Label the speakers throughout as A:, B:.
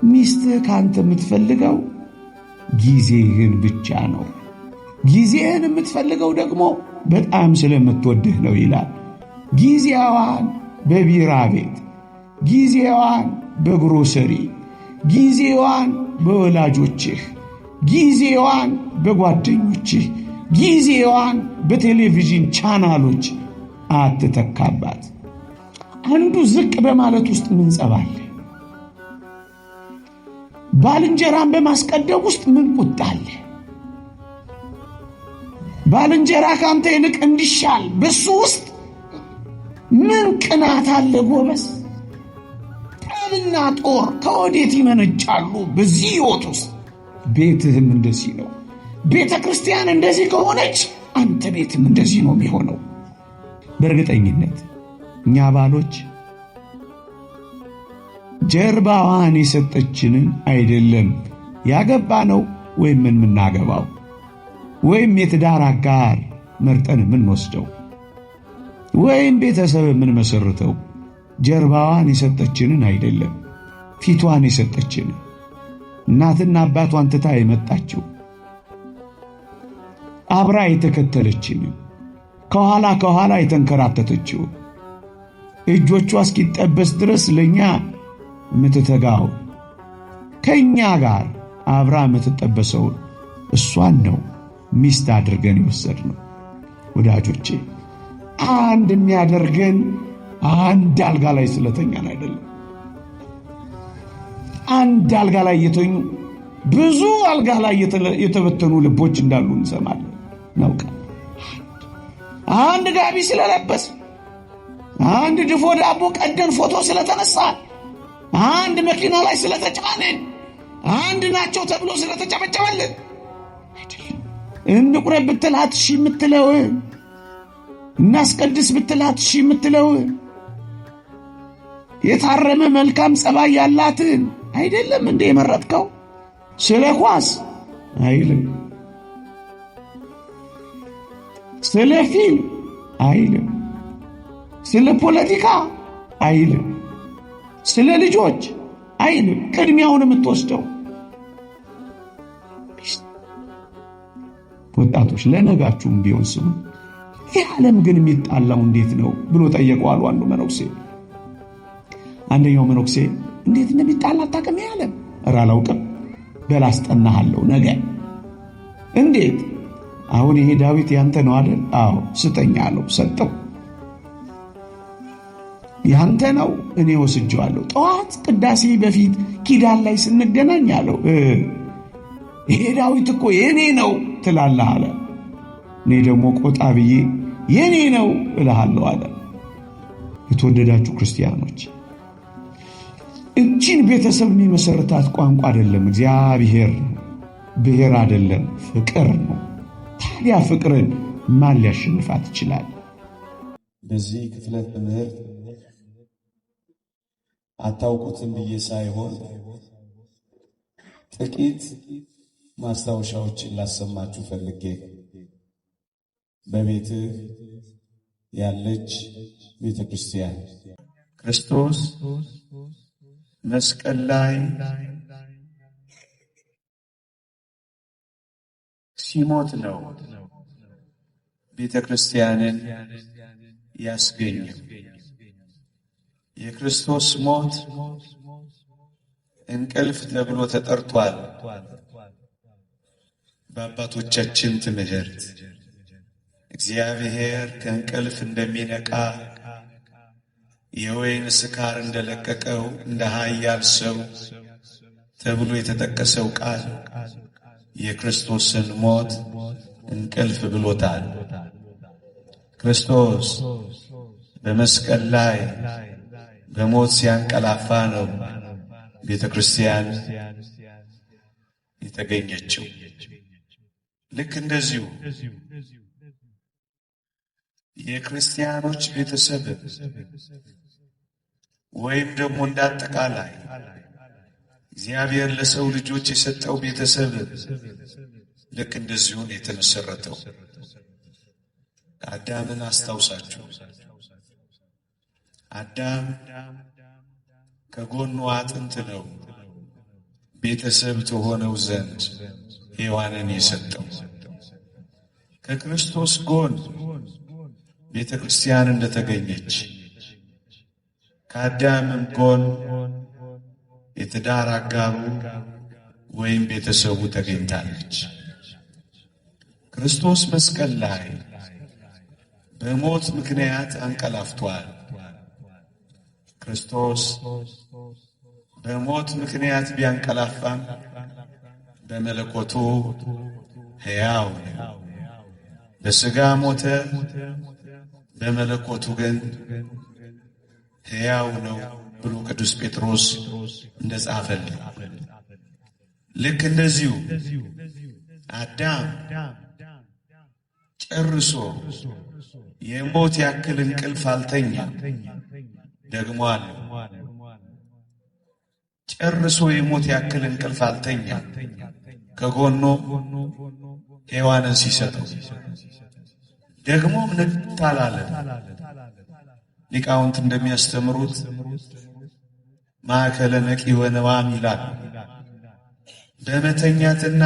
A: ሚስትህ ካንተ የምትፈልገው ጊዜህን ብቻ ነው። ጊዜህን የምትፈልገው ደግሞ በጣም ስለምትወድህ ነው ይላል። ጊዜዋን በቢራ ቤት፣ ጊዜዋን በግሮሰሪ፣ ጊዜዋን በወላጆችህ፣ ጊዜዋን በጓደኞችህ፣ ጊዜዋን በቴሌቪዥን ቻናሎች አትተካባት። አንዱ ዝቅ በማለት ውስጥ ምን ጸብ አለ? ባልንጀራን በማስቀደም ውስጥ ምን ቁጣ አለ? ባልንጀራ ከአንተ ይልቅ እንዲሻል በሱ ውስጥ ምን ቅናት አለ? ጎበዝ፣ ጠብና ጦር ከወዴት ይመነጫሉ? በዚህ ሕይወት ውስጥ ቤትህም እንደዚህ ነው። ቤተ ክርስቲያን እንደዚህ ከሆነች አንተ ቤትም እንደዚህ ነው የሚሆነው። በእርግጠኝነት እኛ ባሎች ጀርባዋን የሰጠችንን አይደለም ያገባ ነው ወይም የምናገባው ወይም የትዳር አጋር መርጠን የምንወስደው ወይም ቤተሰብ የምንመሰርተው ጀርባዋን የሰጠችንን አይደለም፣ ፊቷን የሰጠችንን፣ እናትና አባቷን ትታ የመጣችው፣ አብራ የተከተለችንን፣ ከኋላ ከኋላ የተንከራተተችው፣ እጆቿ እስኪጠበስ ድረስ ለእኛ የምትተጋው፣ ከእኛ ጋር አብራ የምትጠበሰውን እሷን ነው ሚስት አድርገን የወሰድነው። ወዳጆቼ፣ አንድ የሚያደርገን አንድ አልጋ ላይ ስለተኛን አይደለም። አንድ አልጋ ላይ የተኙ ብዙ አልጋ ላይ የተበተኑ ልቦች እንዳሉ እንሰማለን፣ እናውቃለን። አንድ ጋቢ ስለለበስ፣ አንድ ድፎ ዳቦ ቀደን ፎቶ ስለተነሳ፣ አንድ መኪና ላይ ስለተጫንን፣ አንድ ናቸው ተብሎ ስለተጨበጨበልን አይደለም። እንቁረብ ብትላት እሺ የምትለው፣ እናስቀድስ ብትላት እሺ የምትለው፣ የታረመ መልካም ጸባይ ያላትን አይደለም እንደ የመረጥከው? ስለ ኳስ አይልም፣ ስለ ፊልም አይልም፣ ስለ ፖለቲካ አይልም፣ ስለ ልጆች አይልም። ቅድሚያውን የምትወስደው ወጣቶች ለነጋችሁም ቢሆን ስሙ። ይህ ዓለም ግን የሚጣላው እንዴት ነው ብሎ ጠየቀው አሉ አንዱ መነኩሴ። አንደኛው መነኩሴ እንዴት እንደሚጣላ አታውቅም? ይህ ዓለም? ኧረ አላውቅም። በል አስጠናሃለሁ ነገ። እንዴት? አሁን ይሄ ዳዊት ያንተ ነው አይደል? አዎ ስጠኝ አለው። ሰጠው። ያንተ ነው፣ እኔ ወስጄዋለሁ። ጠዋት ቅዳሴ በፊት ኪዳን ላይ ስንገናኝ አለው፣ ይሄ ዳዊት እኮ የኔ ነው ትላለህ አለ። እኔ ደግሞ ቆጣ ብዬ የኔ ነው እልሃለሁ አለ። የተወደዳችሁ ክርስቲያኖች፣ እቺን ቤተሰብ የሚመሰርታት ቋንቋ አይደለም እግዚአብሔር፣ ብሔር አይደለም፣ ፍቅር ነው። ታዲያ ፍቅርን ማን ሊያሸንፋት ይችላል?
B: በዚህ ክፍለ ትምህርት አታውቁትም ብዬ ሳይሆን ጥቂት ማስታወሻዎችን ላሰማችሁ ፈልጌ። በቤትህ ያለች ቤተ ክርስቲያን፣ ክርስቶስ መስቀል ላይ ሲሞት ነው ቤተ ክርስቲያንን ያስገኘው። የክርስቶስ ሞት እንቅልፍ ተብሎ ተጠርቷል። በአባቶቻችን ትምህርት እግዚአብሔር ከእንቅልፍ እንደሚነቃ፣ የወይን ስካር እንደለቀቀው እንደ ኃያል ሰው ተብሎ የተጠቀሰው ቃል የክርስቶስን ሞት እንቅልፍ ብሎታል። ክርስቶስ በመስቀል ላይ በሞት ሲያንቀላፋ ነው ቤተ ክርስቲያን የተገኘችው። ልክ እንደዚሁ የክርስቲያኖች ቤተሰብ ወይም ደግሞ እንዳጠቃላይ እግዚአብሔር ለሰው ልጆች የሰጠው ቤተሰብ ልክ እንደዚሁን የተመሰረተው። አዳምን አስታውሳችሁ፣ አዳም ከጎኑ አጥንት ነው ቤተሰብ ትሆነው ዘንድ ሔዋንን የሰጠው። ከክርስቶስ ጎን ቤተ ክርስቲያን እንደተገኘች ከአዳምም ጎን የትዳር አጋሩ ወይም ቤተሰቡ ተገኝታለች። ክርስቶስ መስቀል ላይ በሞት ምክንያት አንቀላፍቷል። ክርስቶስ በሞት ምክንያት ቢያንቀላፋም በመለኮቱ ሕያው ነው። በሥጋ ሞተ፣ በመለኮቱ ግን ሕያው ነው ብሎ ቅዱስ ጴጥሮስ እንደጻፈልን ልክ እንደዚሁ አዳም ጨርሶ የሞት ያክል እንቅልፍ አልተኛም። ደግሞ አለ ጨርሶ የሞት ያክል እንቅልፍ አልተኛም። ከጎኑ ሔዋንን ሲሰጠው ደግሞም ንቅት አላለም። ሊቃውንት እንደሚያስተምሩት ማዕከለ ነቂ ወነዋም ይላል። በመተኛትና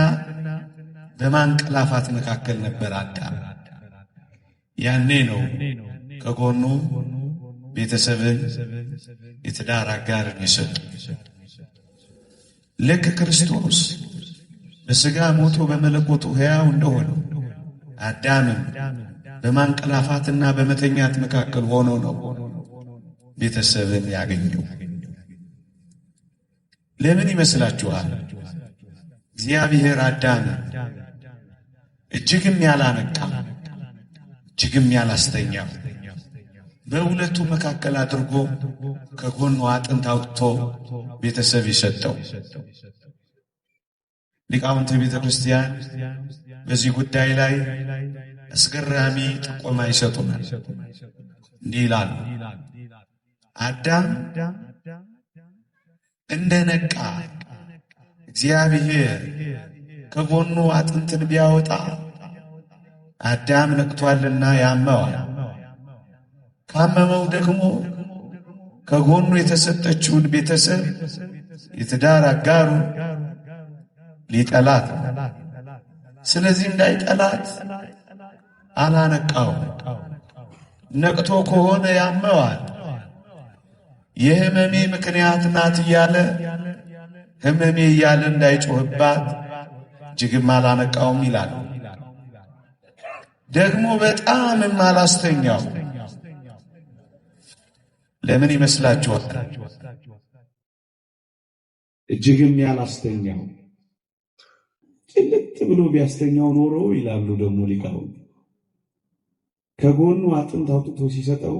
B: በማንቀላፋት መካከል ነበር አዳም። ያኔ ነው ከጎኑ ቤተሰብን የትዳር አጋርን የሰጡ። ልክ ክርስቶስ በሥጋ ሞቶ በመለኮቱ ሕያው እንደሆነ አዳምም በማንቀላፋትና በመተኛት መካከል ሆኖ ነው ቤተሰብን ያገኘው። ለምን ይመስላችኋል እግዚአብሔር አዳምን እጅግም ያላነቃ እጅግም ያላስተኛው በሁለቱ መካከል አድርጎ ከጎኑ አጥንት አውጥቶ ቤተሰብ የሰጠው? ሊቃውንተ ቤተ ክርስቲያን በዚህ ጉዳይ ላይ አስገራሚ ጥቆማ ይሰጡናል። እንዲህ ይላሉ። አዳም እንደነቃ እግዚአብሔር ከጎኑ አጥንትን ቢያወጣ አዳም ነቅቷልና ያመዋል። ካመመው ደግሞ ከጎኑ የተሰጠችውን ቤተሰብ የትዳር አጋሩ ሊጠላት ነው። ስለዚህ እንዳይጠላት አላነቃው። ነቅቶ ከሆነ ያመዋል። የህመሜ ምክንያት ናት እያለ ህመሜ እያለ እንዳይጮህባት እጅግም አላነቃውም ይላል። ደግሞ በጣምም አላስተኛው። ለምን ይመስላችኋል?
A: እጅግም ያላስተኛው ጭልጥ ብሎ ቢያስተኛው ኖሮ ይላሉ ደግሞ ሊቃውንት፣ ከጎኑ አጥንት አውጥቶ ሲሰጠው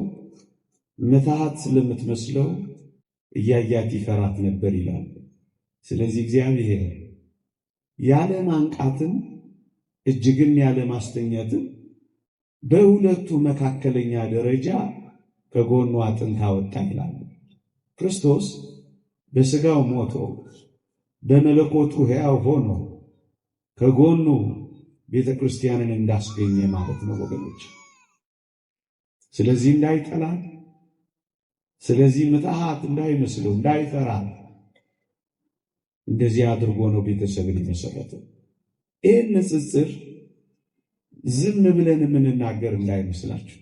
A: ምትሃት ስለምትመስለው እያያት ይፈራት ነበር ይላሉ። ስለዚህ እግዚአብሔር ያለ ማንቃትን እጅግም ያለ ማስተኛትን በሁለቱ መካከለኛ ደረጃ ከጎኑ አጥንት አወጣ ይላሉ። ክርስቶስ በሥጋው ሞቶ በመለኮቱ ሕያው ሆኖ ከጎኑ ቤተ ክርስቲያንን እንዳስገኘ ማለት ነው ወገኖች። ስለዚህ እንዳይጠላት፣ ስለዚህ ምትሃት እንዳይመስለው እንዳይፈራ እንደዚህ አድርጎ ነው ቤተሰብን የመሰረተው። ይህን ንጽጽር ዝም ብለን የምንናገር እንዳይመስላችሁ።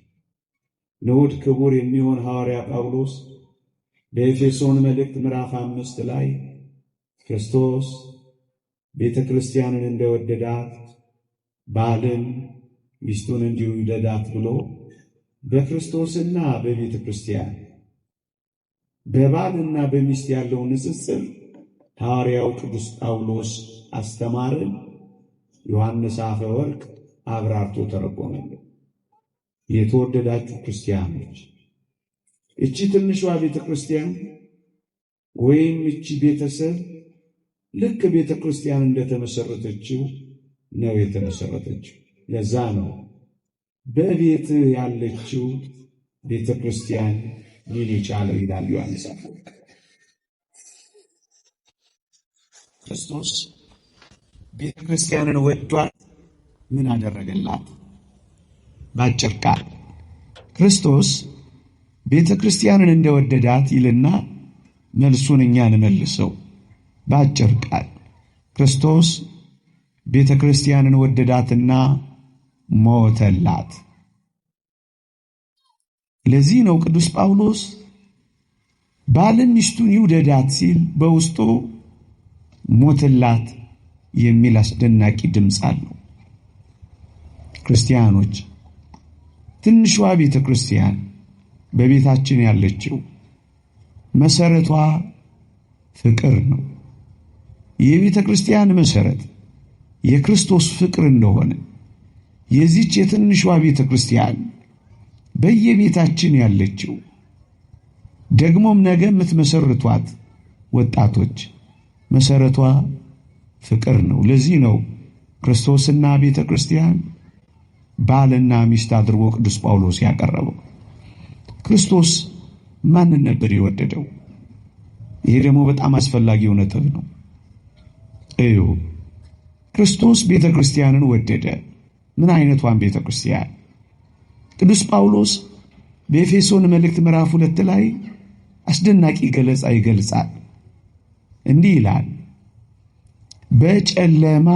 A: ንዑድ ክቡር የሚሆን ሐዋርያ ጳውሎስ በኤፌሶን መልእክት ምዕራፍ 5 ላይ ክርስቶስ ቤተ ክርስቲያንን እንደወደዳት ባልን ሚስቱን እንዲሁ ይውደዳት ብሎ በክርስቶስና በቤተ ክርስቲያን በባልና በሚስት ያለው ንጽጽር ሐዋርያው ቅዱስ ጳውሎስ አስተማረን። ዮሐንስ አፈወርቅ አብራርቶ ተረጎመልን። የተወደዳችሁ ክርስቲያኖች፣ እቺ ትንሿ ቤተ ክርስቲያን ወይም እቺ ቤተሰብ ልክ ቤተ ክርስቲያን እንደተመሰረተችው ነው የተመሰረተችው። ለዛ ነው በቤት ያለችው ቤተ ክርስቲያን ሊል የቻለው ይላል ዮሐንስ አፈወርቅ። ክርስቶስ ቤተ ክርስቲያንን ወዷት ምን አደረገላት? ባጭር ቃል ክርስቶስ ቤተ ክርስቲያንን እንደወደዳት ይልና መልሱን እኛ እንመልሰው። በአጭር ቃል ክርስቶስ ቤተ ክርስቲያንን ወደዳትና ሞተላት። ለዚህ ነው ቅዱስ ጳውሎስ ባልን ሚስቱን ይውደዳት ሲል በውስጡ ሞተላት የሚል አስደናቂ ድምፅ አለው። ክርስቲያኖች፣ ትንሿ ቤተ ክርስቲያን በቤታችን ያለችው መሰረቷ ፍቅር ነው። የቤተ ክርስቲያን መሰረት የክርስቶስ ፍቅር እንደሆነ የዚች የትንሿ ቤተ ክርስቲያን በየቤታችን ያለችው፣ ደግሞም ነገ የምትመሰርቷት ወጣቶች፣ መሰረቷ ፍቅር ነው። ለዚህ ነው ክርስቶስና ቤተ ክርስቲያን ባልና ሚስት አድርጎ ቅዱስ ጳውሎስ ያቀረበው። ክርስቶስ ማንን ነበር የወደደው? ይሄ ደግሞ በጣም አስፈላጊው ነጥብ ነው። እዩ፣ ክርስቶስ ቤተ ክርስቲያንን ወደደ። ምን አይነቷን ቤተ ክርስቲያን? ቅዱስ ጳውሎስ በኤፌሶን መልእክት ምዕራፍ 2 ላይ አስደናቂ ገለጻ ይገልጻል። እንዲህ ይላል፣ በጨለማ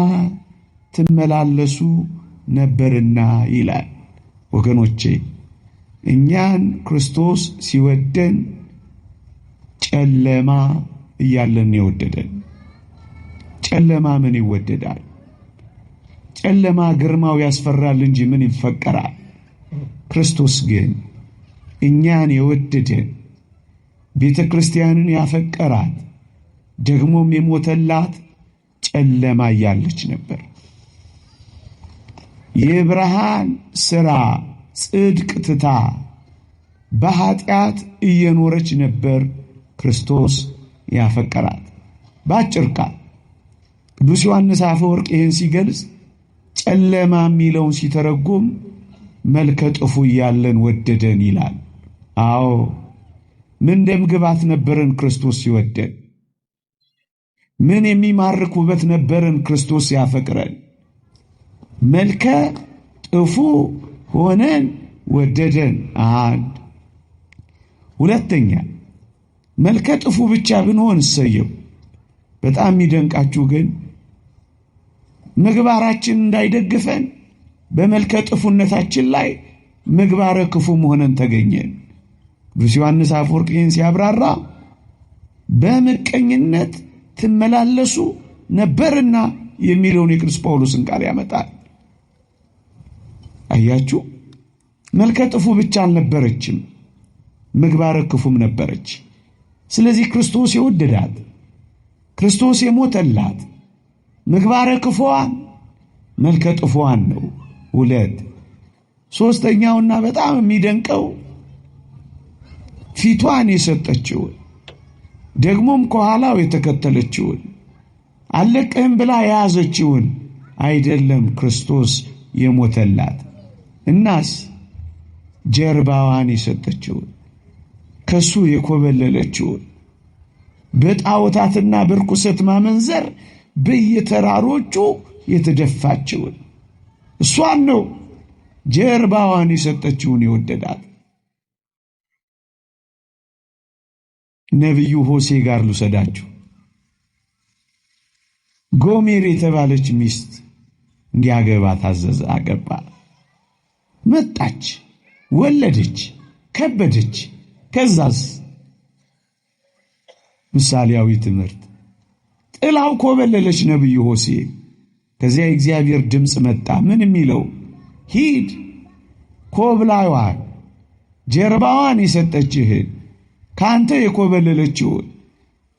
A: ትመላለሱ ነበርና ይላል። ወገኖቼ፣ እኛን ክርስቶስ ሲወደን ጨለማ እያለን የወደደን። ጨለማ ምን ይወደዳል? ጨለማ ግርማው ያስፈራል እንጂ ምን ይፈቀራል? ክርስቶስ ግን እኛን የወደደን፣ ቤተ ክርስቲያንን ያፈቀራት፣ ደግሞም የሞተላት ጨለማ እያለች ነበር። የብርሃን ሥራ ጽድቅ ትታ በኃጢአት እየኖረች ነበር ክርስቶስ ያፈቀራት። በአጭር ቃል ቅዱስ ዮሐንስ አፈወርቅ ይህን ሲገልጽ ጨለማ የሚለውን ሲተረጉም መልከ ጥፉ እያለን ወደደን ይላል። አዎ፣ ምን ደም ግባት ነበረን ክርስቶስ ሲወደን? ምን የሚማርክ ውበት ነበረን ክርስቶስ ሲያፈቅረን? መልከ ጥፉ ሆነን ወደደን። አንድ። ሁለተኛ፣ መልከ ጥፉ ብቻ ብንሆን እሰየው። በጣም የሚደንቃችሁ ግን ምግባራችን እንዳይደግፈን በመልከ ጥፉነታችን ላይ ምግባረ ክፉም ሆነን ተገኘን። ቅዱስ ዮሐንስ አፈወርቅ ይህን ሲያብራራ በምቀኝነት ትመላለሱ ነበርና የሚለውን የቅዱስ ጳውሎስን ቃል ያመጣል። አያችሁ፣ መልከ ጥፉ ብቻ አልነበረችም፣ ምግባረ ክፉም ነበረች። ስለዚህ ክርስቶስ የወደዳት፣ ክርስቶስ የሞተላት ምግባረ ክፉዋን መልከ ጥፉዋን ነው። ሁለት። ሶስተኛውና በጣም የሚደንቀው ፊቷን የሰጠችውን፣ ደግሞም ከኋላው የተከተለችውን፣ አለቅህም ብላ የያዘችውን አይደለም ክርስቶስ የሞተላት። እናስ ጀርባዋን የሰጠችውን፣ ከሱ የኮበለለችውን፣ በጣዖታትና በርኩሰት ማመንዘር በየተራሮቹ የተደፋችውን እሷን ነው ጀርባዋን የሰጠችውን የወደዳት። ነቢዩ ሆሴ ጋር ልውሰዳችሁ። ጎሜር የተባለች ሚስት እንዲያገባ ታዘዘ። አገባ። መጣች፣ ወለደች፣ ከበደች። ከዛስ ምሳሌያዊ ትምህርት ጥላው ኮበለለች ነቢዩ ሆሴ። ከዚያ የእግዚአብሔር ድምፅ መጣ። ምን የሚለው? ሂድ፣ ኮብላዋን ጀርባዋን የሰጠችህን፣ ከአንተ የኮበለለችውን፣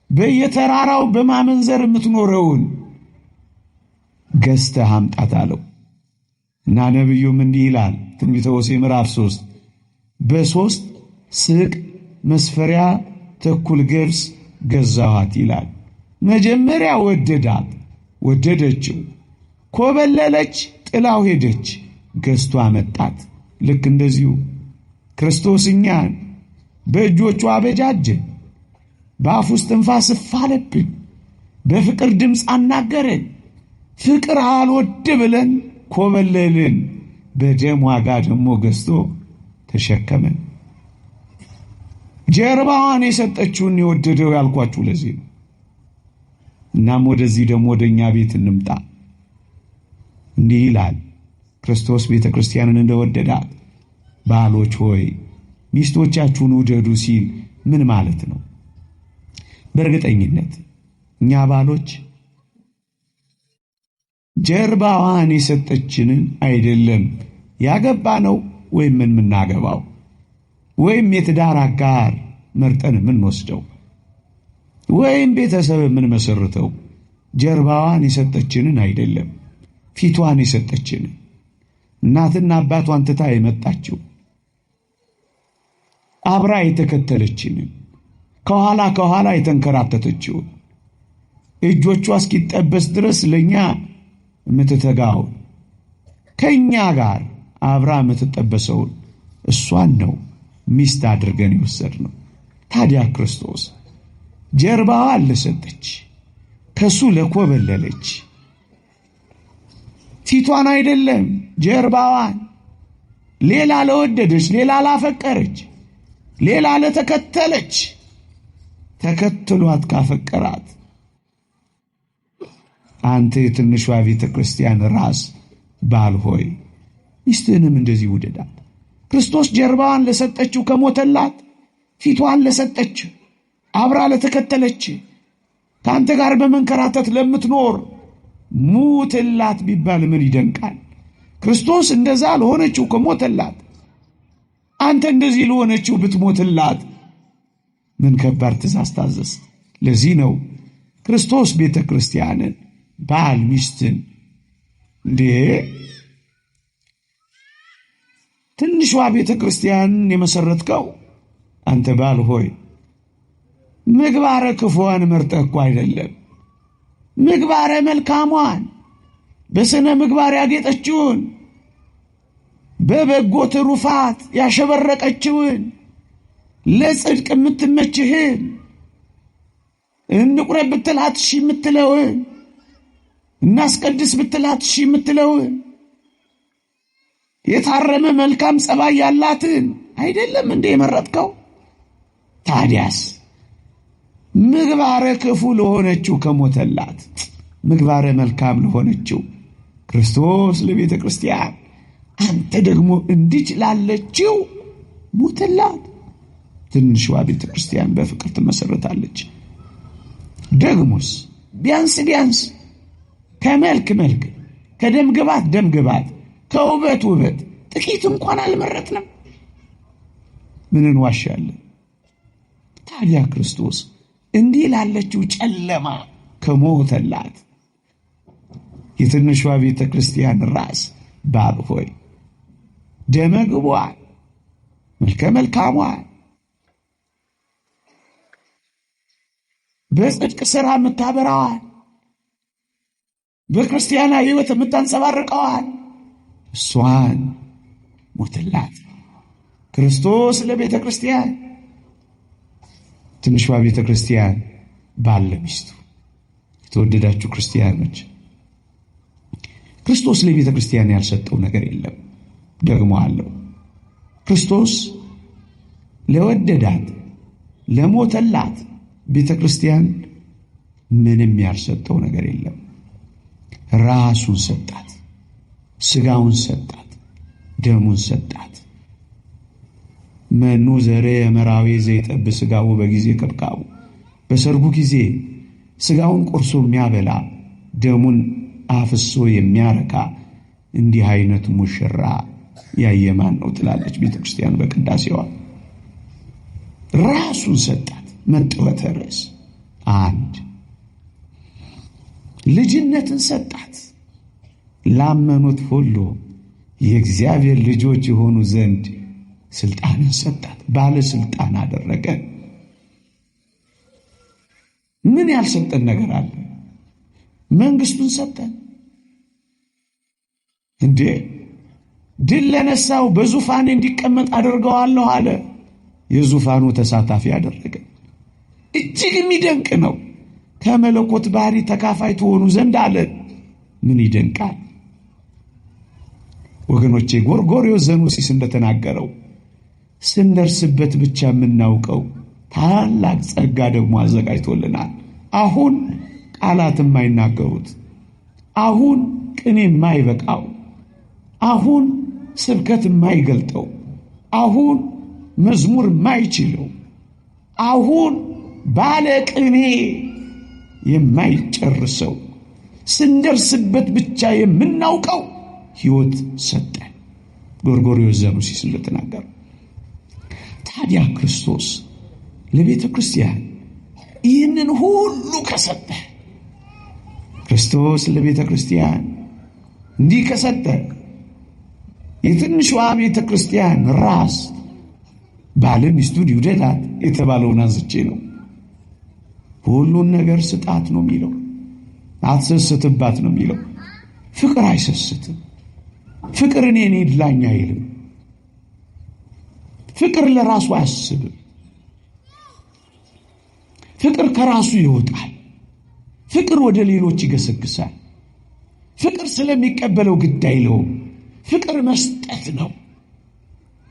A: በየተራራው በማመንዘር የምትኖረውን ገዝተህ አምጣት አለው። እና ነቢዩም እንዲህ ይላል፣ ትንቢተ ሆሴዕ ምዕራፍ 3፣ በ3 ስቅ መስፈሪያ ተኩል ገብስ ገዛኋት ይላል። መጀመሪያ ወደዳት፣ ወደደችው፣ ኮበለለች፣ ጥላው ሄደች፣ ገዝቶ አመጣት። ልክ እንደዚሁ ክርስቶስ እኛን በእጆቹ አበጃጀን፣ በአፉ እስትንፋስ እፍ አለብን፣ በፍቅር ድምፅ አናገረን። ፍቅር አልወድ ብለን ኮበለልን፣ በደም ዋጋ ደግሞ ገዝቶ ተሸከመን። ጀርባዋን የሰጠችውን የወደደው ያልኳችሁ ለዚህ ነው። እናም ወደዚህ ደግሞ ወደኛ ቤት እንምጣ። እንዲህ ይላል፣ ክርስቶስ ቤተ ክርስቲያንን እንደወደዳት ባሎች ሆይ ሚስቶቻችሁን ውደዱ ሲል ምን ማለት ነው? በእርግጠኝነት እኛ ባሎች ጀርባዋን የሰጠችንን አይደለም ያገባ ነው ወይም የምናገባው ወይም የትዳር አጋር መርጠን የምንወስደው ወይም ቤተሰብ የምንመሰርተው ጀርባዋን የሰጠችንን አይደለም፣ ፊቷን የሰጠችንን፣ እናትና አባቷን ትታ የመጣችው፣ አብራ የተከተለችንን፣ ከኋላ ከኋላ የተንከራተተችውን፣ እጆቿ እስኪጠበስ ድረስ ለኛ የምትተጋውን፣ ከኛ ጋር አብራ የምትጠበሰውን እሷን ነው ሚስት አድርገን የወሰድነው። ታዲያ ክርስቶስ ጀርባዋን ለሰጠች፣ ከሱ ለኮበለለች፣ ፊቷን አይደለም ጀርባዋን፣ ሌላ ለወደደች፣ ሌላ ላፈቀረች፣ ሌላ ለተከተለች፣ ተከትሏት ካፈቀራት አንተ የትንሿ ቤተ ክርስቲያን ራስ ባል ሆይ ሚስትህንም እንደዚህ ውደዳት። ክርስቶስ ጀርባዋን ለሰጠችው ከሞተላት፣ ፊቷን ለሰጠች፣ አብራ ለተከተለች፣ ከአንተ ጋር በመንከራተት ለምትኖር ሙትላት ቢባል ምን ይደንቃል? ክርስቶስ እንደዛ ለሆነችው ከሞተላት፣ አንተ እንደዚህ ለሆነችው ብትሞትላት ምን ከባድ ትእዛዝ ታዘዝ? ለዚህ ነው ክርስቶስ ቤተ ክርስቲያንን ባል ሚስትን እንዴ ትንሿ ቤተ ክርስቲያንን የመሰረትከው አንተ ባል ሆይ ምግባረ ክፉዋን መርጠህ እኮ አይደለም፣ ምግባረ መልካሟን በስነ ምግባር ያጌጠችውን፣ በበጎ ትሩፋት ያሸበረቀችውን፣ ለጽድቅ የምትመችህን፣ እንቁረብ ብትላት እሺ የምትለውን፣ እናስቀድስ ብትላት እሺ የምትለውን፣ የታረመ መልካም ጸባይ ያላትን አይደለም እንዴ የመረጥከው? ታዲያስ ምግባረ ክፉ ለሆነችው ከሞተላት፣ ምግባረ መልካም ለሆነችው ክርስቶስ ለቤተ ክርስቲያን አንተ ደግሞ እንዲች ላለችው ሞተላት። ትንሿ ቤተ ክርስቲያን በፍቅር ትመሰረታለች። ደግሞስ ቢያንስ ቢያንስ ከመልክ መልክ፣ ከደም ግባት ደም ግባት፣ ከውበት ውበት ጥቂት እንኳን አልመረጥንም። ምን እንዋሻለን? ታዲያ ክርስቶስ እንዲህ ላለችው ጨለማ ከሞተላት የትንሿ ቤተ ክርስቲያን ራስ ባል ሆይ ደመግቧን፣ መልከ መልካሟን፣ በጽድቅ ሥራ የምታበራዋን፣ በክርስቲያና ሕይወት የምታንጸባርቀዋን እሷን ሞትላት። ክርስቶስ ለቤተ ክርስቲያን ትንሿ ቤተ ክርስቲያን ባል ለሚስቱ። የተወደዳችሁ ክርስቲያኖች ክርስቶስ ለቤተ ክርስቲያን ያልሰጠው ነገር የለም። ደግሞ አለው። ክርስቶስ ለወደዳት ለሞተላት ቤተ ክርስቲያን ምንም ያልሰጠው ነገር የለም። ራሱን ሰጣት፣ ስጋውን ሰጣት፣ ደሙን ሰጣት። መኑ ዘሬ መራዊ ዘይጠብ ስጋው በጊዜ ከብካቡ፣ በሰርጉ ጊዜ ስጋውን ቆርሶ የሚያበላ ደሙን አፍሶ የሚያረካ እንዲህ አይነት ሙሽራ ያየ ማን ነው ትላለች ቤተ ክርስቲያን በቅዳሴዋ። ራሱን ሰጣት። መጥወተ ርዕስ አንድ ልጅነትን ሰጣት። ላመኑት ሁሉ የእግዚአብሔር ልጆች የሆኑ ዘንድ ስልጣንን ሰጣት። ባለስልጣን አደረገ። ምን ያልሰጠን ነገር አለ? መንግስቱን ሰጠን እንዴ! ድል ለነሳው በዙፋኔ እንዲቀመጥ አደርገዋለሁ አለ። የዙፋኑ ተሳታፊ አደረገ። እጅግ የሚደንቅ ነው። ከመለኮት ባህሪ ተካፋይ ትሆኑ ዘንድ አለን። ምን ይደንቃል ወገኖቼ? ጎርጎርዮስ ዘኑሲስ እንደተናገረው ስንደርስበት ብቻ የምናውቀው ታላቅ ጸጋ ደግሞ አዘጋጅቶልናል። አሁን ቃላት የማይናገሩት፣ አሁን ቅኔ የማይበቃው፣ አሁን ስብከት የማይገልጠው፣ አሁን መዝሙር የማይችለው፣ አሁን ባለ ቅኔ የማይጨርሰው፣ ስንደርስበት ብቻ የምናውቀው ሕይወት ሰጠን። ጎርጎርዮስ ዘኑሲስ እንደተናገረው ታዲያ ክርስቶስ ለቤተ ክርስቲያን ይህንን ሁሉ ከሰጠ፣ ክርስቶስ ለቤተ ክርስቲያን እንዲህ ከሰጠ፣ የትንሿ ቤተ ክርስቲያን ራስ ባልም ሚስቱን ይውደዳት የተባለውን አንስቼ ነው። ሁሉን ነገር ስጣት ነው የሚለው፣ አትሰስትባት ነው የሚለው። ፍቅር አይሰስትም። ፍቅር እኔን ይድላኝ አይልም። ፍቅር ለራሱ አያስብም። ፍቅር ከራሱ ይወጣል። ፍቅር ወደ ሌሎች ይገሰግሳል። ፍቅር ስለሚቀበለው ግድ አይለውም። ፍቅር መስጠት ነው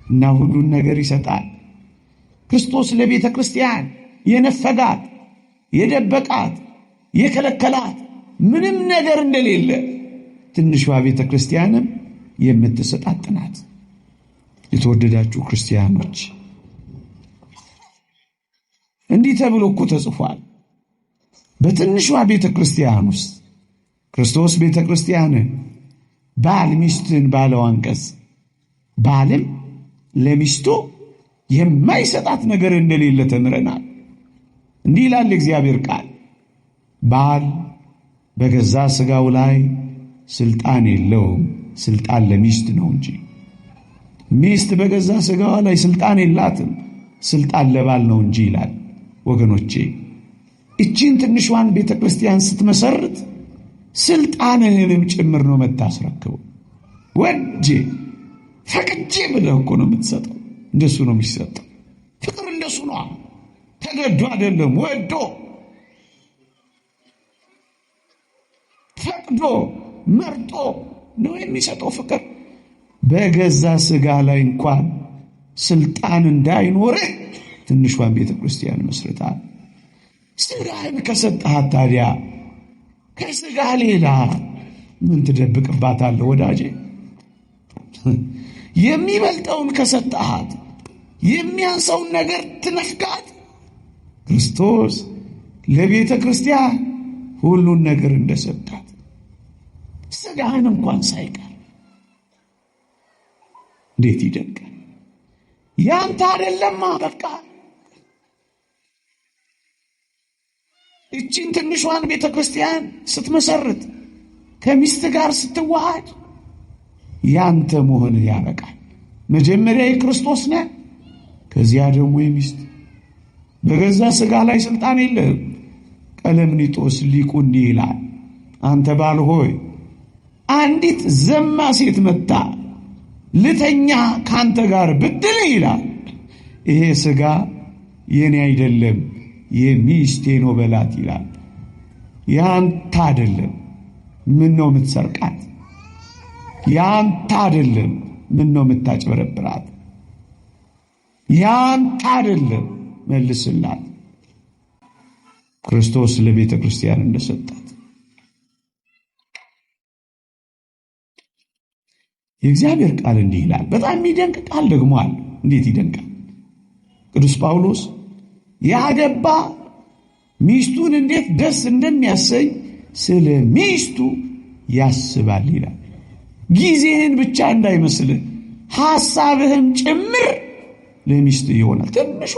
A: እና ሁሉን ነገር ይሰጣል። ክርስቶስ ለቤተ ክርስቲያን የነፈጋት፣ የደበቃት፣ የከለከላት ምንም ነገር እንደሌለ ትንሿ ቤተ ክርስቲያንም የምትሰጣት ናት። የተወደዳችሁ ክርስቲያኖች እንዲህ ተብሎ እኮ ተጽፏል። በትንሿ ቤተ ክርስቲያን ውስጥ ክርስቶስ ቤተ ክርስቲያንን ባል ሚስትን ባለው አንቀጽ ባልም ለሚስቱ የማይሰጣት ነገር እንደሌለ ተምረናል። እንዲህ ይላል እግዚአብሔር ቃል፣ ባል በገዛ ስጋው ላይ ስልጣን የለውም፣ ስልጣን ለሚስት ነው እንጂ። ሚስት በገዛ ስጋዋ ላይ ስልጣን የላትም፣ ስልጣን ለባል ነው እንጂ ይላል። ወገኖቼ እቺን ትንሿን ቤተ ክርስቲያን ስትመሰርት ስልጣንህንም ጭምር ነው የምታስረክበው። ወጄ ፈቅጄ ብለህ እኮ ነው የምትሰጠው። እንደሱ ነው የሚሰጠው። ፍቅር እንደሱ ነው። ተገዶ አይደለም፣ ወዶ ፈቅዶ መርጦ ነው የሚሰጠው ፍቅር። በገዛ ስጋ ላይ እንኳን ስልጣን እንዳይኖርህ ትንሿን ቤተ ክርስቲያን መስርታል። ስጋህን ከሰጠሃት ታዲያ ከስጋ ሌላ ምን ትደብቅባታለህ ወዳጄ? የሚበልጠውን ከሰጠሃት የሚያንሰውን ነገር ትነፍጋት? ክርስቶስ ለቤተ ክርስቲያን ሁሉን ነገር እንደሰጣት ስጋህን እንኳን ሳይቀር እንዴት ይደንቃል! ያንተ አይደለማ በቃ። እቺን ትንሿን ቤተ ክርስቲያን ስትመሰርት ከሚስት ጋር ስትዋሃድ ያንተ መሆን ያበቃል። መጀመሪያ የክርስቶስ ነህ፣ ከዚያ ደግሞ የሚስት። በገዛ ስጋ ላይ ስልጣን የለህም። ቀለምኒጦስ ሊቁ እንዲህ ይላል፣ አንተ ባል ሆይ አንዲት ዘማ ሴት መጣ ልተኛ ካንተ ጋር ብትል ይላል፣ ይሄ ስጋ የኔ አይደለም የሚስቴ ነው በላት ይላል። ያንተ አይደለም፣ ምን ነው የምትሰርቃት? ያንተ አይደለም፣ ምን ነው የምታጭበረብራት? ያንተ አይደለም፣ መልስላት። ክርስቶስ ለቤተ ክርስቲያን እንደሰጣት የእግዚአብሔር ቃል እንዲህ ይላል። በጣም የሚደንቅ ቃል ደግሞ አለ። እንዴት ይደንቃል! ቅዱስ ጳውሎስ ያገባ ሚስቱን እንዴት ደስ እንደሚያሰኝ ስለ ሚስቱ ያስባል ይላል። ጊዜህን ብቻ እንዳይመስልህ ሐሳብህም ጭምር ለሚስት ይሆናል። ትንሿ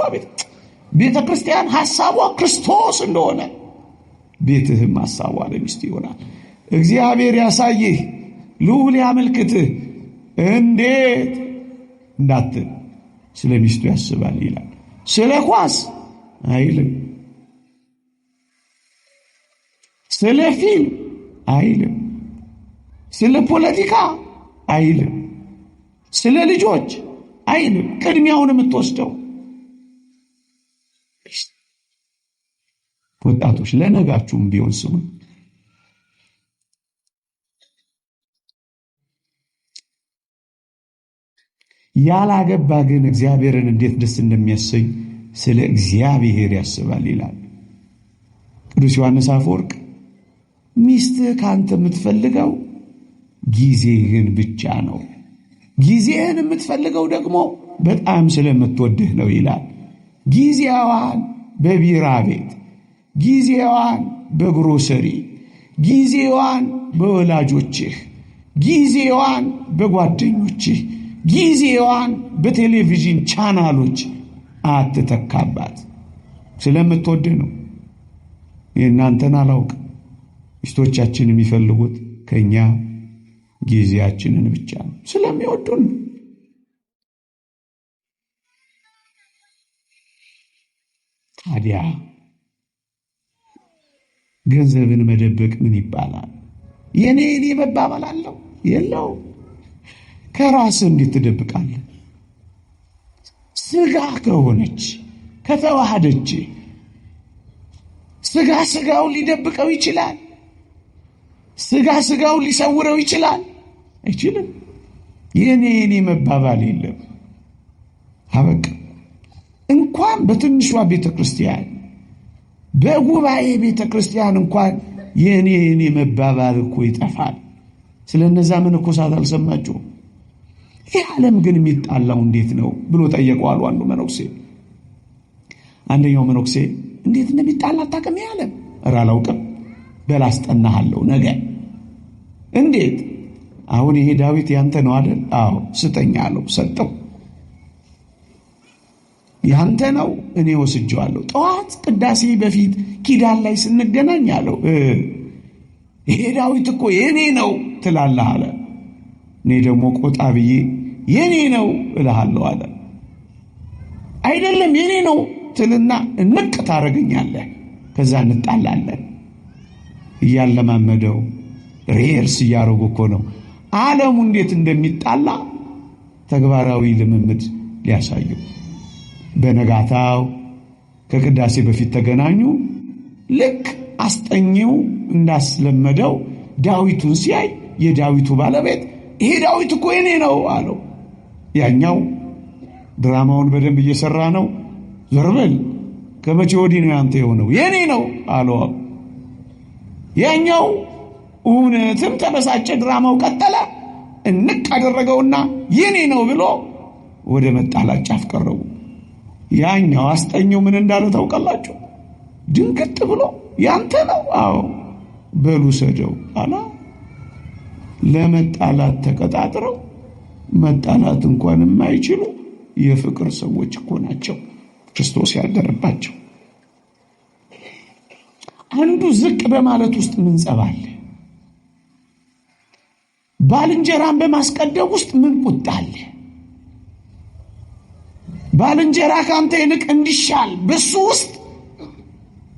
A: ቤተ ክርስቲያን ሐሳቧ ክርስቶስ እንደሆነ ቤትህም ሐሳቧ ለሚስት ይሆናል። እግዚአብሔር ያሳይህ፣ ልዑል ያመልክትህ፣ እንዴት እንዳትል ስለ ሚስቱ ያስባል ይላል። ስለ ኳስ አይልም፣ ስለ ፊልም አይልም፣ ስለ ፖለቲካ አይልም፣ ስለ ልጆች አይልም። ቅድሚያውን የምትወስደው ወጣቶች፣ ለነጋችሁም ቢሆን ስሙ። ያላገባ ግን እግዚአብሔርን እንዴት ደስ እንደሚያሰኝ ስለ እግዚአብሔር ያስባል ይላል ቅዱስ ዮሐንስ አፈወርቅ። ሚስትህ ከአንተ የምትፈልገው ጊዜህን ብቻ ነው። ጊዜህን የምትፈልገው ደግሞ በጣም ስለምትወድህ ነው ይላል። ጊዜዋን በቢራ ቤት፣ ጊዜዋን በግሮሰሪ፣ ጊዜዋን በወላጆችህ፣ ጊዜዋን በጓደኞችህ፣ ጊዜዋን በቴሌቪዥን ቻናሎች አትተካባት። ስለምትወድህ ነው። የእናንተን አላውቅም። ሚስቶቻችን የሚፈልጉት ከኛ ጊዜያችንን ብቻ ነው፣ ስለሚወዱን። ታዲያ ገንዘብን መደበቅ ምን ይባላል? የኔ የኔ መባባል አለው የለው? ከራስህ እንዴት ትደብቃለህ? ስጋ ከሆነች ከተዋሃደች ስጋ ስጋውን ሊደብቀው ይችላል? ስጋ ስጋውን ሊሰውረው ይችላል? አይችልም። የኔ የኔ መባባል የለም። አበቃ። እንኳን በትንሿ ቤተክርስቲያን በጉባኤ ቤተክርስቲያን እንኳን የኔ የኔ መባባል እኮ ይጠፋል። ስለነዛ መነኮሳት አልሰማችሁም? ይህ ዓለም ግን የሚጣላው እንዴት ነው ብሎ ጠየቀው አሉ አንዱ መነኩሴ። አንደኛው መነኩሴ እንዴት እንደሚጣላ አታውቅም? ይህ ዓለም? ኧረ አላውቅም። በል አስጠናሃለሁ ነገ። እንዴት? አሁን ይሄ ዳዊት ያንተ ነው አይደል? አዎ ስጠኝ አለው። ሰጠው። ያንተ ነው እኔ ወስጄዋለሁ። ጠዋት ቅዳሴ በፊት ኪዳን ላይ ስንገናኝ አለው ይሄ ዳዊት እኮ የኔ ነው ትላለህ አለ። እኔ ደግሞ ቆጣ ብዬ የኔ ነው እልሃለሁ አለ። አይደለም የኔ ነው ትልና እንቅ ታረገኛለህ፣ ከዛ እንጣላለን። እያለማመደው rehearse እያደረጉ እኮ ነው ዓለሙ እንዴት እንደሚጣላ ተግባራዊ ልምምድ ሊያሳዩ። በነጋታው ከቅዳሴ በፊት ተገናኙ። ልክ አስጠኚው እንዳስለመደው ዳዊቱን ሲያይ የዳዊቱ ባለቤት ይሄ ዳዊት እኮ የኔ ነው አለው። ያኛው ድራማውን በደንብ እየሰራ ነው። ዞር በል፣ ከመቼ ወዲህ ነው ያንተ የሆነው? የኔ ነው አለው። ያኛው እውነትም ተበሳጨ። ድራማው ቀጠለ። እንቅ አደረገውና የኔ ነው ብሎ ወደ መጣላት ጫፍ ቀረቡ። ያኛው አስጠኘው ምን እንዳለ ታውቃላችሁ? ድንግጥ ብሎ ያንተ ነው? አዎ በሉ ሰደው አላ። ለመጣላት ተቀጣጥረው መጣላት እንኳን የማይችሉ የፍቅር ሰዎች እኮ ናቸው ክርስቶስ ያደረባቸው። አንዱ ዝቅ በማለት ውስጥ ምን ጸብ አለ? ባልንጀራን በማስቀደም ውስጥ ምን ቁጣ አለ? ባልንጀራ ካንተ ይልቅ እንዲሻል በሱ ውስጥ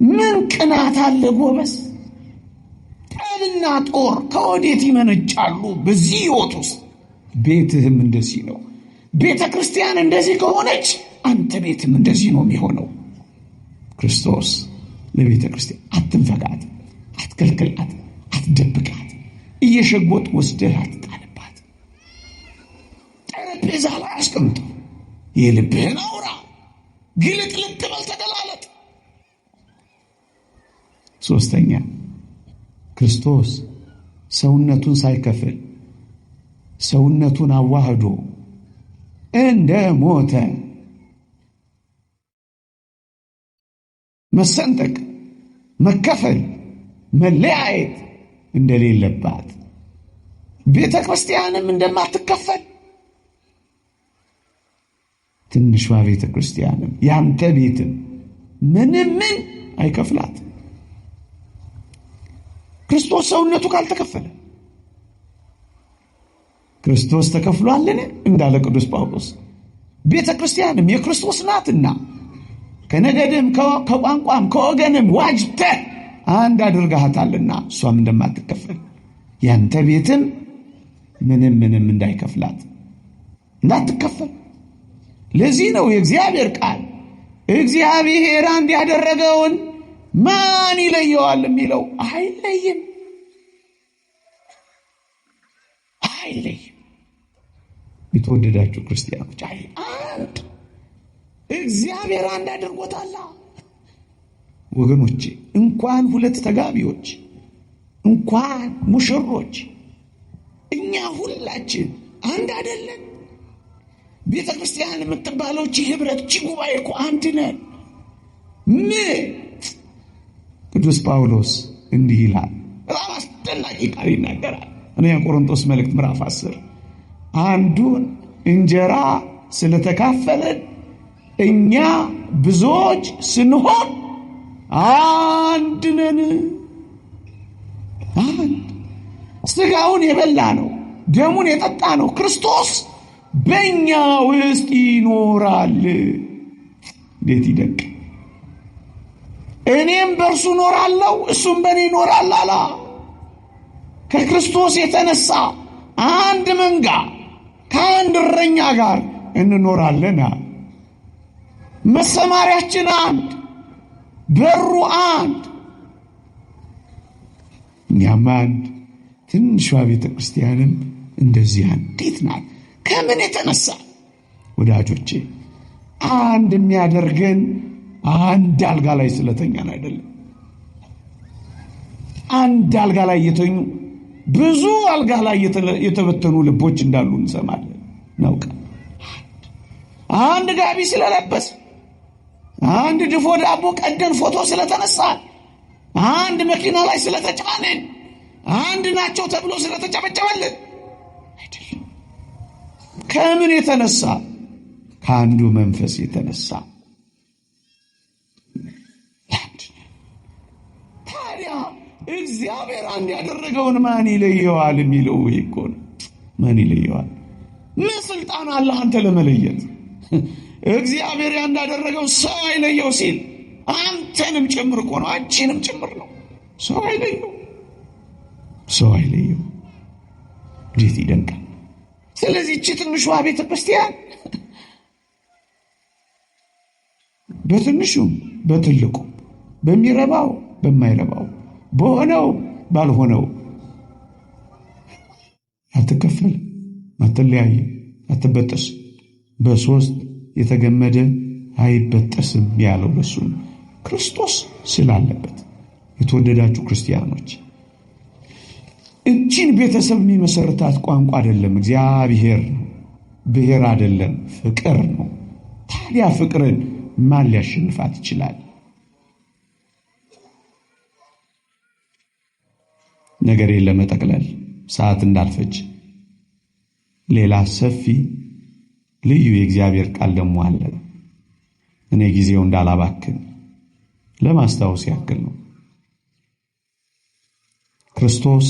A: ምን ቅናት አለ? ጎበዝ፣ ጠብና ጦር ከወዴት ይመነጫሉ በዚህ ሕይወት ውስጥ? ቤትህም እንደዚህ ነው። ቤተ ክርስቲያን እንደዚህ ከሆነች አንተ ቤትም እንደዚህ ነው የሚሆነው። ክርስቶስ ለቤተ ክርስቲያን አትንፈጋት፣ አትከልክላት፣ አትደብቃት፣ እየሸጎጥ ወስደህ አትጣልባት። ጠረጴዛ ላይ አስቀምጠው። የልብህን አውራ፣ ግልጥልጥ በል፣ ተገላለጥ። ሶስተኛ፣ ክርስቶስ ሰውነቱን ሳይከፍል ሰውነቱን አዋህዶ እንደ ሞተ መሰንጠቅ፣ መከፈል፣ መለያየት እንደሌለባት ቤተ ክርስቲያንም እንደማትከፈል ትንሿ ቤተ ክርስቲያንም ያንተ ቤትም ምንም ምን አይከፍላት። ክርስቶስ ሰውነቱ ካልተከፈለ ክርስቶስ ተከፍሏልን እንዳለ ቅዱስ ጳውሎስ ቤተ ክርስቲያንም የክርስቶስ ናትና ከነገድም ከቋንቋም ከወገንም ዋጅተህ አንድ አድርገሃታልና እሷም እንደማትከፈል ያንተ ቤትም ምንም ምንም እንዳይከፍላት እንዳትከፈል። ለዚህ ነው የእግዚአብሔር ቃል እግዚአብሔር አንድ ያደረገውን ማን ይለየዋል የሚለው። አይለይም፣ አይለይም። የተወደዳችሁ ክርስቲያኖች አንድ እግዚአብሔር አንድ አድርጎታል። ወገኖቼ እንኳን ሁለት ተጋቢዎች እንኳን ሙሽሮች እኛ ሁላችን አንድ አይደለን? ቤተ ክርስቲያን የምትባለው ቺ ህብረት ቺ ጉባኤ እኮ አንድ ነን። ምን ቅዱስ ጳውሎስ እንዲህ ይላል። በጣም አስደናቂ ቃል ይናገራል። አንደኛ ቆሮንቶስ መልእክት ምዕራፍ 10 አንዱን እንጀራ ስለተካፈልን እኛ ብዙዎች ስንሆን አንድ ነን። አንድ ስጋውን የበላ ነው፣ ደሙን የጠጣ ነው ክርስቶስ በእኛ ውስጥ ይኖራል። እንዴት ይደንቅ! እኔም በእርሱ እኖራለሁ እሱም በእኔ ይኖራል አላ። ከክርስቶስ የተነሳ አንድ መንጋ ከአንድ እረኛ ጋር እንኖራለን። መሰማሪያችን አንድ፣ በሩ አንድ፣ እኛም አንድ። ትንሿ ቤተ ክርስቲያንም እንደዚህ አንዲት ናት። ከምን የተነሳ ወዳጆቼ? አንድ የሚያደርገን አንድ አልጋ ላይ ስለተኛን አይደለም። አንድ አልጋ ላይ የተኙ ብዙ አልጋ ላይ የተበተኑ ልቦች እንዳሉ እንሰማለን፣ እናውቃለን። አንድ ጋቢ ስለለበስ፣ አንድ ድፎ ዳቦ ቀደን ፎቶ ስለተነሳን፣ አንድ መኪና ላይ ስለተጫንን፣ አንድ ናቸው ተብሎ ስለተጨበጨበልን አይደለም። ከምን የተነሳ? ከአንዱ መንፈስ የተነሳ። ታዲያ እግዚአብሔር አንድ ያደረገውን ማን ይለየዋል የሚለው እኮ ነው። ማን ይለየዋል? ምን ስልጣን አለ አንተ ለመለየት? እግዚአብሔር አንድ ያደረገው ሰው አይለየው ሲል አንተንም ጭምር እኮ ነው፣ አንቺንም ጭምር ነው። ሰው አይለየው፣ ሰው አይለየው። እንዴት ይደንቃል! ስለዚህ እቺ ትንሿ ቤተ ክርስቲያን በትንሹም በትልቁ፣ በሚረባው በማይረባው፣ በሆነው ባልሆነው አትከፈልም፣ አትለያይም፣ አትበጠስም። በሶስት የተገመደ አይበጠስም ያለው ለሱ ነው፣ ክርስቶስ ስላለበት። የተወደዳችሁ ክርስቲያኖች፣ እቺን ቤተሰብ የሚመሰርታት ቋንቋ አይደለም፣ እግዚአብሔር ነው። ብሔር አይደለም፣ ፍቅር ነው። ታዲያ ፍቅርን ማን ሊያሸንፋት ይችላል? ነገሬን ለመጠቅለል ሰዓት እንዳልፈጅ ሌላ ሰፊ ልዩ የእግዚአብሔር ቃል ደግሞ አለ። እኔ ጊዜው እንዳላባክን ለማስታወስ ያክል ነው። ክርስቶስ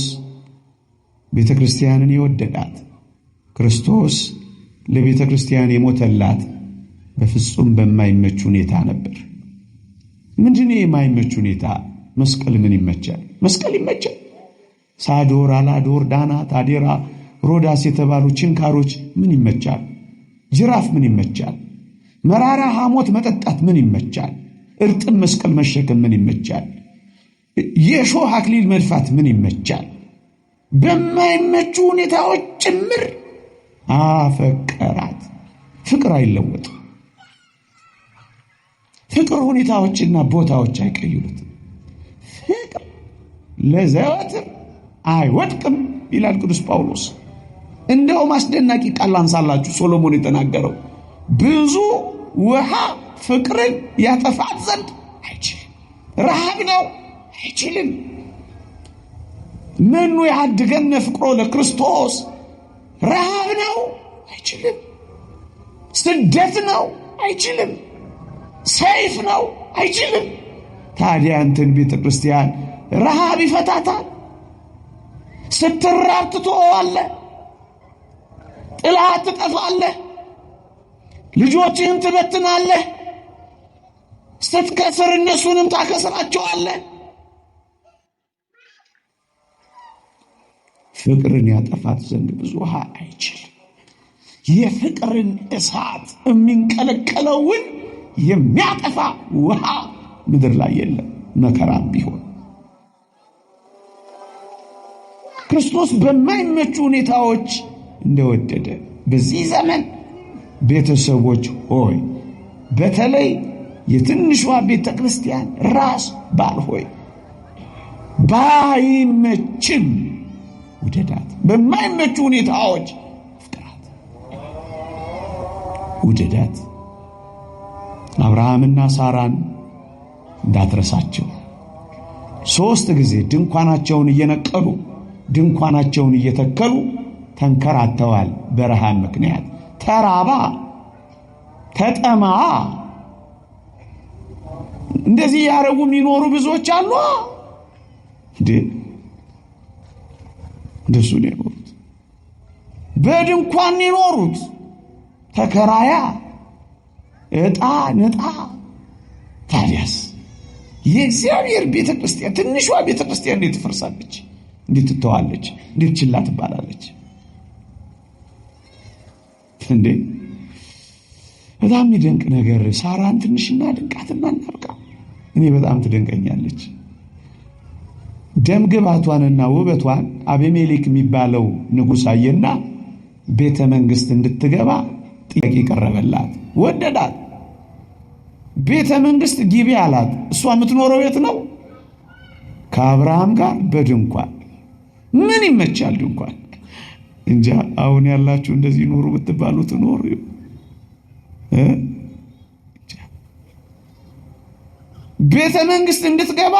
A: ቤተ ክርስቲያንን የወደዳት፣ ክርስቶስ ለቤተ ክርስቲያን የሞተላት በፍጹም በማይመች ሁኔታ ነበር። ምንድነው የማይመች ሁኔታ? መስቀል ምን ይመቻል? መስቀል ይመቻል? ሳዶር፣ አላዶር፣ ዳና፣ ታዴራ፣ ሮዳስ የተባሉ ችንካሮች ምን ይመቻል? ጅራፍ ምን ይመቻል? መራራ ሐሞት መጠጣት ምን ይመቻል? እርጥብ መስቀል መሸከም ምን ይመቻል? የሾህ አክሊል መድፋት ምን ይመቻል? በማይመቹ ሁኔታዎች ጭምር አፈቀራት። ፍቅር አይለወጥም። ፍቅር ሁኔታዎችና ቦታዎች አይቀይሩትም። ፍቅር ለዘወትር አይወድቅም ይላል ቅዱስ ጳውሎስ። እንደውም አስደናቂ ቃል አንሳላችሁ ሶሎሞን የተናገረው፣ ብዙ ውሃ ፍቅርን ያጠፋት ዘንድ አይችልም። ረሃብ ነው አይችልም። መኑ ያድገነ ፍቅሮ ለክርስቶስ። ረሃብ ነው አይችልም። ስደት ነው አይችልም። ሰይፍ ነው አይችልም። ታዲያ እንትን ቤተ ክርስቲያን ረሃብ ይፈታታል? ስትራብ ትተወዋለህ፣ ጥላት ትጠፋለህ፣ ልጆችህን ትበትናለህ፣ ስትከስር እነሱንም ታከስራቸዋለህ። ፍቅርን ያጠፋት ዘንድ ብዙ ውሃ አይችልም። የፍቅርን እሳት የሚንቀለቀለውን የሚያጠፋ ውሃ ምድር ላይ የለም፣ መከራም ቢሆን። ክርስቶስ በማይመቹ ሁኔታዎች እንደወደደ በዚህ ዘመን ቤተሰቦች ሆይ፣ በተለይ የትንሿ ቤተ ክርስቲያን ራስ ባል ሆይ፣ ባይመችም ውደዳት። በማይመቹ ሁኔታዎች ፍቅራት፣ ውደዳት። አብርሃምና ሳራን እንዳትረሳቸው። 3 ጊዜ ድንኳናቸውን እየነቀሉ ድንኳናቸውን እየተከሉ ተንከራተዋል። በረሃብ ምክንያት ተራባ፣ ተጠማ። እንደዚህ ያረጉ የሚኖሩ ብዙዎች አሉ። እንዴ እንደሱ ነው የኖሩት። በድንኳን የኖሩት ተከራያ፣ እጣ ንጣ። ታዲያስ የእግዚአብሔር ቤተክርስቲያን ትንሿ ቤተክርስቲያን እንዴት ትፈርሳለች? እንዴት ትተዋለች? እንዴት ችላ ትባላለች? እንዴ በጣም የሚደንቅ ነገር። ሳራን ትንሽና ድንቃትና እናብቃ። እኔ በጣም ትደንቀኛለች። ደም ግባቷንና ውበቷን አቤሜሌክ የሚባለው ንጉሥ አየና ቤተ መንግስት እንድትገባ ጥያቄ ቀረበላት። ወደዳት። ቤተ መንግስት ግቢ አላት። እሷ የምትኖረው የት ነው? ከአብርሃም ጋር በድንኳን። ምን ይመቻል ድንኳን? እንጃ አሁን ያላችሁ እንደዚህ ኖሩ ብትባሉ ትኖሩ? ቤተ መንግስት እንድትገባ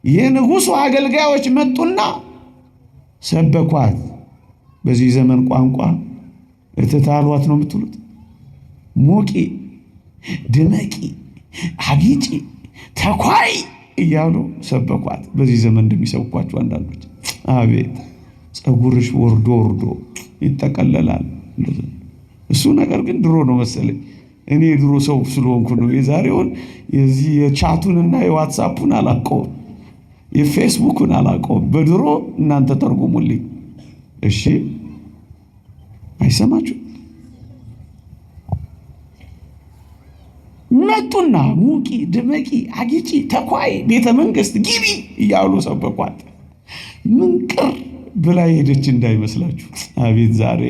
A: የንጉሱ አገልጋዮች መጡና ሰበኳት። በዚህ ዘመን ቋንቋ እትታሏት ነው የምትሉት። ሙቂ፣ ድመቂ፣ አጊጪ፣ ተኳይ እያሉ ሰበኳት። በዚህ ዘመን እንደሚሰብኳቸው አንዳንዶች አቤት ፀጉርሽ ወርዶ ወርዶ ይጠቀለላል። እሱ ነገር ግን ድሮ ነው መሰለኝ። እኔ የድሮ ሰው ስለሆንኩ ነው። የዛሬውን የዚህ የቻቱንና የዋትሳፑን አላውቀውም፣ የፌስቡኩን አላውቀውም። በድሮ እናንተ ተርጉሙልኝ እሺ። አይሰማችሁ? መጡና ሙቂ፣ ድመቂ፣ አጊጪ፣ ተኳይ፣ ቤተ መንግስት ግቢ እያሉ ሰበኳት። ምንቅር ብላ ሄደች እንዳይመስላችሁ። አቤት ዛሬ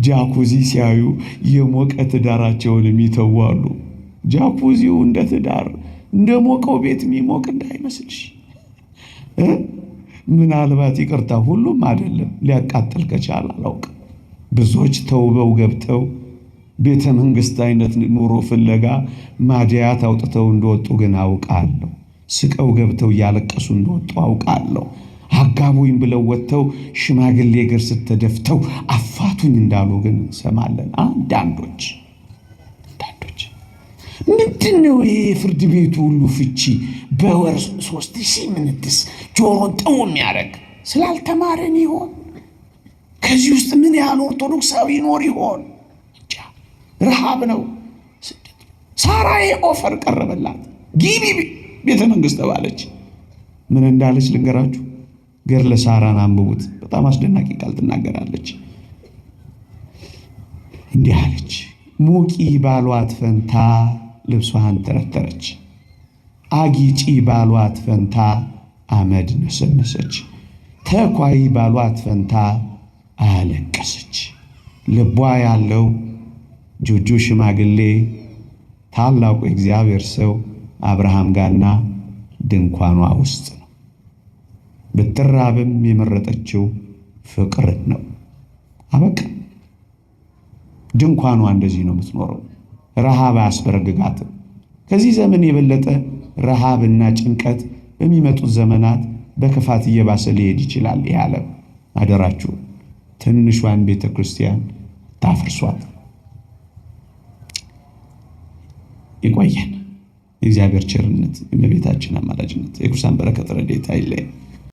A: ጃኩዚ ሲያዩ የሞቀ ትዳራቸውን የሚተዋሉ። ጃኩዚው እንደ ትዳር እንደ ሞቀው ቤት የሚሞቅ እንዳይመስልሽ። ምናልባት ይቅርታ፣ ሁሉም አይደለም፣ ሊያቃጥል ከቻለ አላውቅም። ብዙዎች ተውበው ገብተው ቤተ መንግስት አይነት ኑሮ ፍለጋ ማዲያት አውጥተው እንደወጡ ግን አውቃለሁ። ስቀው ገብተው እያለቀሱ እንደወጡ አውቃለሁ። አጋቡኝ ብለው ወጥተው ሽማግሌ እግር ስተደፍተው አፋቱኝ እንዳሉ ግን እንሰማለን። አንዳንዶች ምንድን ነው ይሄ ፍርድ ቤቱ ሁሉ ፍቺ በወር 3000 ምንትስ ጆሮን ጥው የሚያደርግ ስላልተማረን ይሆን? ከዚህ ውስጥ ምን ያህል ኦርቶዶክሳዊ ይኖር ይሆን? ረሃብ ነው። ሳራ offer ቀረበላት። ግቢ ቤተ መንግስት ተባለች። ምን እንዳለች ልንገራችሁ። ገድለ ሳራን አንብቡት። በጣም አስደናቂ ቃል ትናገራለች። እንዲህ አለች። ሙቂ ባሏት ፈንታ ልብሷን ተረተረች፣ አጊጪ ባሏት ፈንታ አመድ ነሰነሰች፣ ተኳይ ባሏት ፈንታ አለቀሰች። ልቧ ያለው ጆጆ ሽማግሌ ታላቁ የእግዚአብሔር ሰው አብርሃም ጋርና ድንኳኗ ውስጥ ነው። ብትራብም የመረጠችው ፍቅር ነው። አበቃ። ድንኳኗ እንደዚህ ነው የምትኖረው። ረሃብ አያስበረግጋትም። ከዚህ ዘመን የበለጠ ረሃብና ጭንቀት በሚመጡት ዘመናት በክፋት እየባሰ ሊሄድ ይችላል። ይህ ዓለም አደራችሁ ትንሿን ቤተ ክርስቲያን ታፍርሷት። ይቆየን። የእግዚአብሔር ቸርነት፣ የእመቤታችን አማላጅነት፣ የቅዱሳን በረከት ረድኤት አይለየን።